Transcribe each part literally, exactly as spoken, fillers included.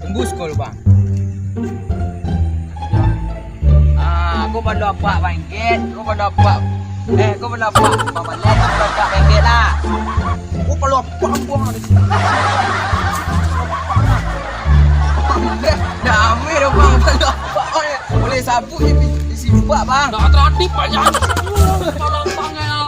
Tembus ko lu, Bang. Ah, ko pado apak bangkit, ko pado apak. Eh, ko pado apak. Babalek, ko pado apak bangkit lah. Ko pado apak, Bang. Dah ambil dah, Bang. Pado apak, Bang. Boleh sabuik di, di simpah, Bang. Dah terhati, Pak, ya. Pado apak, ya.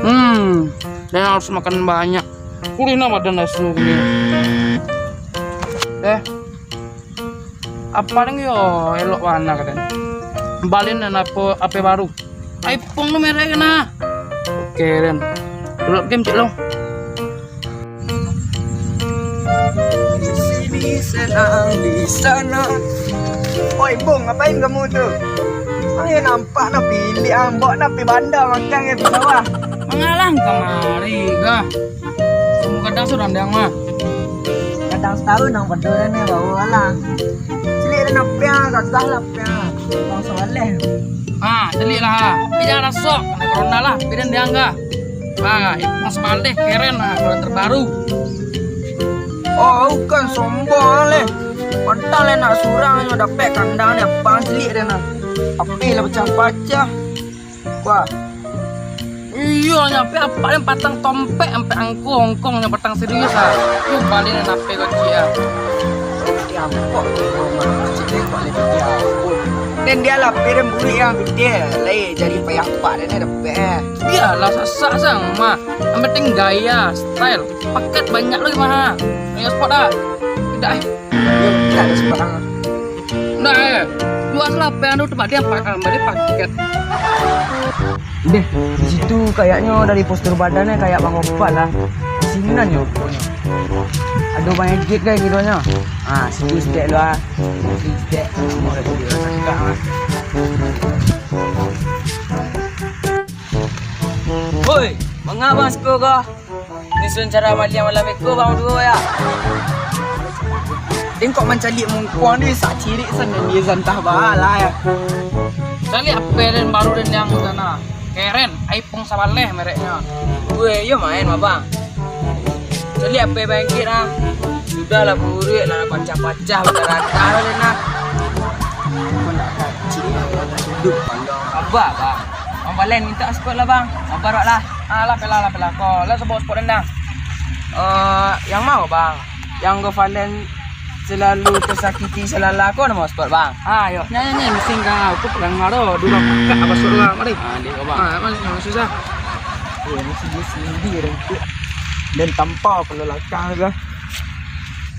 Hmm, den harus makan banyak. Pulihlah badan Asnu kini. Eh, apak den yo elok bana ka den. Balian den apo, apo baru? iPhone tu merek na. Oke, den. Dulu game cek lo. Di sini senang, di sana. Oi, Bung, ngapain kamu tu? Ayo nampak nak pilih, ambok nak pi banda makan ke bawah. Mangalang kamari kah? Kamu kadang surang dang mah. Kadang setahun nang paduran ni bawa lah. Cilik dan apiang, gagah lah apiang. Bang Saleh. Ha, caliak lah. Tapi jangan rasok. Kena corona lah. Tapi dan dianggah. Ha, Mas Paleh keren lah. Kalau terbaru. Oh, bukan sombong lah. Padahal lah nak surang nyo dapek kandang ni. Abang caliak dia nah. Api lah pacah-pacah. Wah. Iyo, nyampe apak ni patang tompek, sampai angko ongkong nyo patang serius ah. Yo, balian nan ape kau ciek ah. Di angkok tu, Bang. Cik tengok ni, dia pun. Dan dia lah, piring burik yang gede. Lai jadi payah apak dia ni dapek. Bialah sasak sang mah. Yang penting gaya, style. Paket banyak lagi mah. Ayo spot dah. Tidak eh. Yo, tidak ada sembarangan. Nah, eh. Jual lah apa yang tu tempat dia pa-, ah, beli paket. Deh, di situ kayaknyo dari postur badannya kayak Bang Gopal lah. Sinan yo ruponyo. Aduh, Bang Egit kan kironyo. Ah, situ stek lu ah. Situ stek. Mau dah jadi orang cakap ah. Woi, manga Bang siko ko? Ni sun cara maliang malam iko, Bang, duo ya. Tengok mancaliak mungkuang ni, sak cirik san, dia santah bala ya. Caliak ape den baru den yang sana. Keren, iPhone sabaleh mereknyo. Weh, iyo main mah, Bang. Caliak ape bangkit ah. Sudahlah buruik lah, pacah-pacah, badarah-darah den nah. Aku nak kacik, aku nak duduk, pandang. Abah, Bang. Bang Palen minta spot lah, Bang. Sabar wak lah. Ah, lah, pelah, lah, pelah. Ko, lah, sabar spot den nah. Eh, yang mau, Bang? Yang Gofalen selalu tersakiti selala ko namo spot, Bang? Ah, yo. Nyo, nyo, nyo, mesin kang, aku pegang maro, dulu pakak apa suruh lah, mari. Ah, dia, Bang. Ah, mas, mas, susah. Eh, masih dia sendiri, rengkuk. Dan tanpa kalau lakang tu, Bang.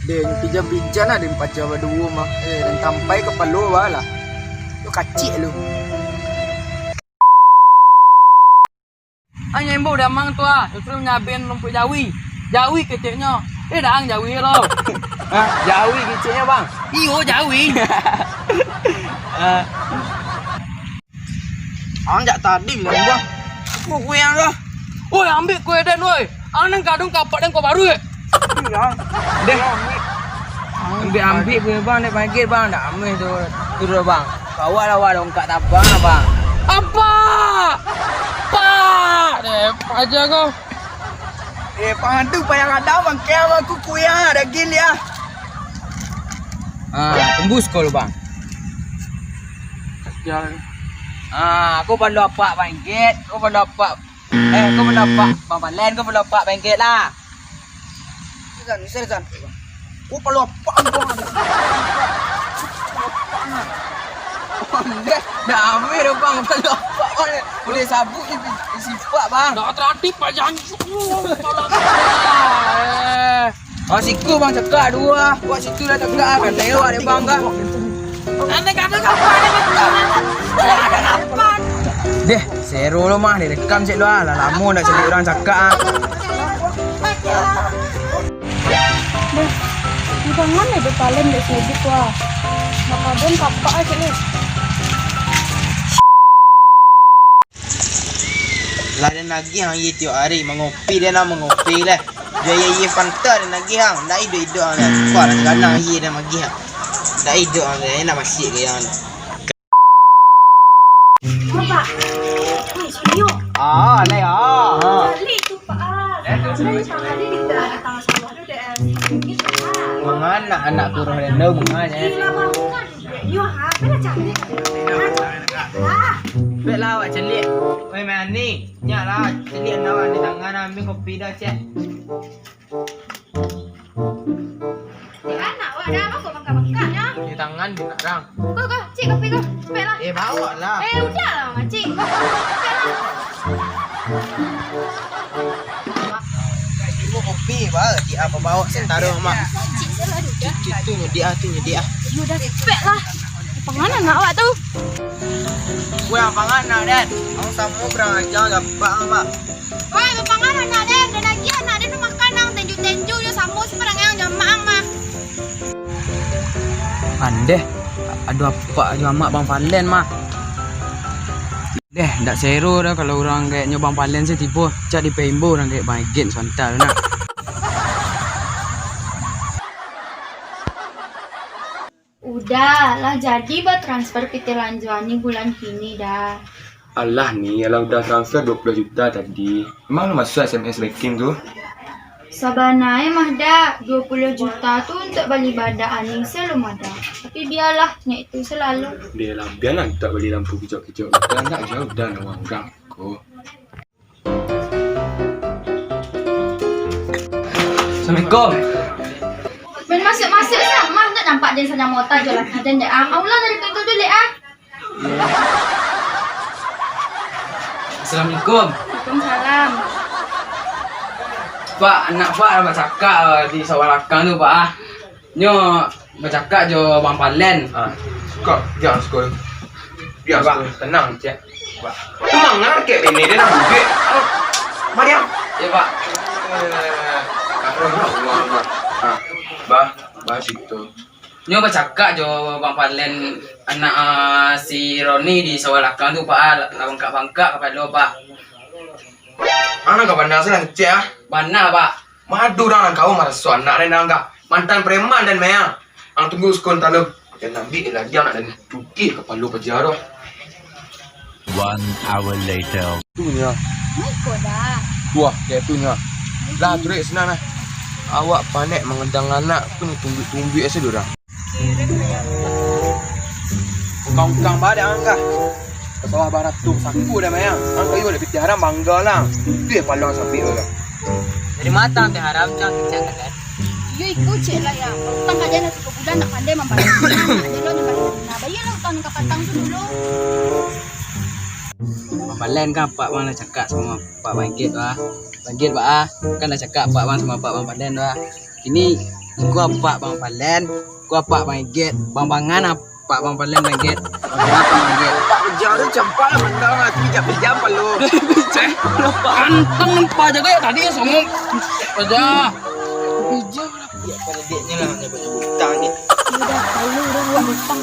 Dia pinjam-pinjam lah, dia pacar berdua mah. Eh, dan tampai kepala, Bang, lah. Lu kacik lu. Anyo imbau damang tu ah, justru nyabin rumpuik jawi. Jawi keceknyo. Eh, dang jawi lo. Hah? Jawi keceknyo, Bang? Iyo, jawi. Ah. Ang jak tadi lah, Bang. Aku kue yang dah. Woi, ambil kue den, woi. Ang nang kadung kapak den kau baru, eh. Iya. Deh. Ambil, ambil kue, Bang, dek pagi, Bang. Dah ambil tu. Turun, Bang. Bawa lah, Bang, dongkak tabang, Bang. Apa? Pak! Deh, aja kau. Eh, pangadu payah ada, Bang. Kaya aku kuya, daging dia. Ah, tembus kau lu, Bang. Ya. Ah, aku perlu apa, Bang Git? Aku perlu apa? Eh, aku perlu apa? Bang Palen, aku perlu apa, Bang Git lah? Rizan, Rizan. Oh, palo apak, bang. Palo apak, nah. Ondeh, dah ambil dah, bang. Palo apak, bang. Boleh sabuk ni, sipak, bang. Dah terhati, Pak Janju. Palo apak. Eh. Ah, siku, bang, cakak dua. Buat situ dah cakak, ah. Kan saya awak, bang, kan. Ane kata apa, ane kata apa? Deh, sero lo mah, direkam cek lo ah. Lah lamo ndak caliak urang cakak ah. Deh, jangan deh bapalen dek sodip tu ah. Makadon kapak ah cek lo. Lah den agiah ang aia tiok ari, mangopi den lah, mangopi lah. Jo aia-aia Fanta den agiah ang, ndak iduik-iduik ang lah. Kualah ganang aia den agiah ang. Ndak iduik ang lah, enak masih gaya ang lah. Bapak, weh, Sunyo. Ah, lai, ah. Balik tu, Pak, ah. Sampai tangah ni kita datang sawah tu, dek. Gitu, Pak. Manganak anak kuruh den tu, manganya. Gila, Bang, bukan. Nyo, ha, bela cari. Ah. Bek lah, awak caliak. Weh, Mani, nyak lah, caliak nak awak di tangan, ambil kopi dah, cek. Cek anak awak dah, apa kok bangkak-bangkaknyo? Di tangan, di nak, Rang. Ko, ko, cik, kopi ko. Cepek lah. Eh, bawa lah. Eh, udah lah, Mak Cik. Cepek lah. Cuma kopi, baru di apa bawa sentaro, Mak. Cik, salah duga. Cik, tu nyediak, tu nyediak. Yo dah, cepek lah. Pangan anak awak tu. Weh, pangan anak, Den. Ang samo kurang aja, gapak, Mak. Oi, bapangan anak den, den agiah anak den tu makan ang, tenju-tenju jo samo si parangai ang jo amak ang mah. Andeh, ado apak jo amak Bang Palen mah. Deh, ndak sero doh kalau urang kayaknyo Bang Palen se tibo, cak dipaimbau urang kayak Bang Eget sabanta tu nak. Udah, lah jadi batransfer pitih lanjuan ni bulan kini dah. Alah ni, alah udah transfer dua puluh juta tadi. Emang lu masuk S M S banking tu? Sabana e mah dak, dua puluh juta tu untuk bali badak aning se lum ada. Tapi bialah, nyo itu selalu. Deh lah, bialah tak bali lampu kicok-kicok. Dah nak jauh dah nak urang ko. Assalamualaikum. Main masuk-masuk sa, mah nak nampak den sadang mota jo laki den dek ah. Aulah dari pintu dulu ah. Assalamualaikum. Waalaikumsalam. Pak, anak Pak bacakak di sawah lakang tu, Pak ah. Nyo bacakak jo Bang Palen. Ah, kok jangan sekolah. Biar Bang, tenang, cek. Bang. Tenang, ngarang kayak ini, dia nak duit. Ah, Mariam. Ya, Pak. Eh, ah, bah, bah situ. Nyo bacakak jo Bang Palen, anak, ah, si Roni di sawah lakang tu, Pak, ah, lah bangkak-bangkak kapalo, Pak. Anak ka bana se lah ngecek, ah. Bana, Pak. Madu urang nan kaum maraso anak den nan ka mantan preman den mayang. Ang tunggu sakon talo. Jan ambiak lah diam nak den cuki kapalo paja tu. One hour later. Tu nya. Mai ko dah. Wah, kayak tu nya. Lah, turik sinan lah. Awak panek mangandang anak, pun tumbuik-tumbuik asa urang. Ukang-ukang badak ang kah? Ka sawah baratung saku dah mayang. Ang kayo dak pitih haram bangga lah. Itu ya paluang sabik tu lah. Jadi matang teh haram cang cang kan. Iyo iko cek lah ya. Utang kaja nak tiga bulan nak pandai mambayar. Ada lo nak bayar. Nah, bayar lah utang ka patang tu dulu. Bang Palen kan apak bang lah cakak sama apak Bang Eget tu ah. Bang Eget bah ah. Kan lah cakak apak bang sama apak Bang Palen tu ah. Kini, ko apak Bang Palen, ko apak Bang Eget, bang-bangan apak Bang Palen Bang Eget. Bang-bangan apak Bang Eget. Pak Ujang tu campak lah mandang lah, tapi jak pejam palo. Pejam lah, Pak. Anteng nampak jago ya tadi songong. Aja. Pejam lah. Ya, pada deknya lah, nyebut-nyebut utang ni. Udah, kalau orang buat utang.